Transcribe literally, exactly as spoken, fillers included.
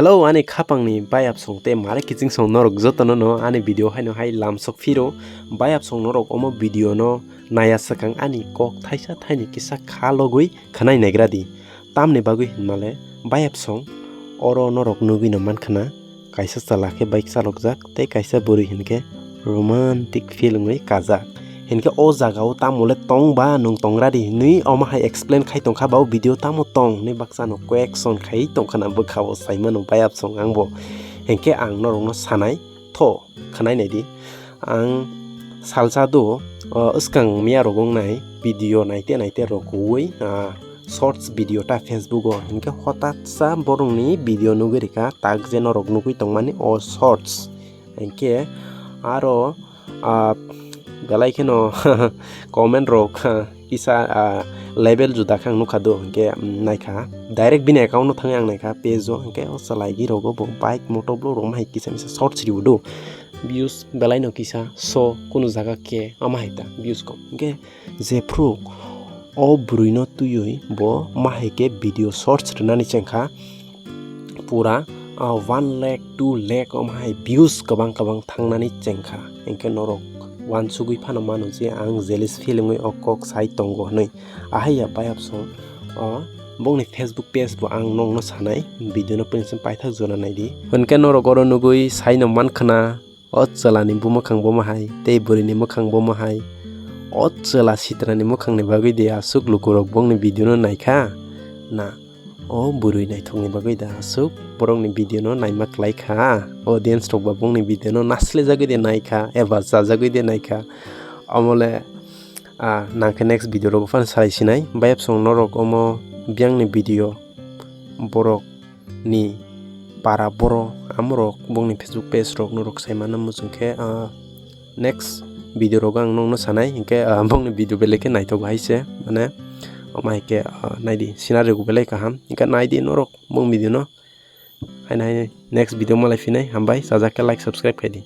O ani khapangni bayapsong tei mare kichingsong norok jotono no ani video haino hai lamsok phiro. Bayapsong norok omo video no naya swkang ani kok thaisa thaini kisa kha logwi khwnai naigra di. Tamni bagwi hinmale bayapsong oro norok nugwi no mankhana kaisa chwla khe bike chalokjak tei kaisa bwrwi hinkhe romantic feel wngwi kajak. Hinkhe o jaga o tamo le tong ba nwng tongra di hinwi omo hai explain khai tongkha ba o video tamo tong hinwi baksa no question khai tongkha na bwkha o saimano bayapsong ang bo. Hinkhe ang norok no sanai tho khwnai nai di. Ang salsa do, o, swkang miya rok wngnai video naite naite rok kuwi, ah, shorts video ta Facebook o. Hinkhe hotatsa borokni video nugwi rikha, tak je norok nugwi tongmani o shorts. Hinkhe aro, ah, belai kheno comment rok, ah, kisa, ah, level juda khe ang nukha do, hinkhe, mm, naikha. Direct bini account no thangwi ang naikha page o, hinkhe o chwla rok bo bike motor block rok ma hai kisa misa shorts rw do. Views belai no kisa so kunu jaga khe ama hai ta views kom. Hinkhe jephru o bwrwi no twiwi bo ma hai khe video shorts rwnani chengkha pura, ah, one lakh, two lakh om hai views kwbang kwbang thangnani chengkha. Hinkhe norok uansugwi phano mano je ang jealous feel wngwi o kok sai tongo hinwi. Ahai ya bayapsong, o bongni Facebook page bo ang nokno sanai video no pinsin paithak jora naidi. Hinkhe norok oro nugwi saino mankhana o chwlani bumwkhang bo mahai tei bwrwini mwkhang bo mahai. O chwla sitrani mwkhangni bagwi de aswk lukurok bongni video no naikha na. O bwrwi naithokni bagwi da aswk borokni video no naima kwlai kha. Audience rok ba bongni video no naslejagwi de naikha eba chajagwi de naikha. Omole, ah, nangkhe next video rogo phano salai sinai. Bayapsong norok omo biyangni video borok ni para boro amorok bongni Facebook page rok norok sai mano muchung khe, ah, next video rogo ang nokno sanai hinkhe, ah, bongni video belai khe naithok hai se mane omo hai khe, ah, naidi scenery rok belai kaham hinkhe naidi norok bong video no haino haino next video malai phinai hambai chajak khe like subscribe khaidi.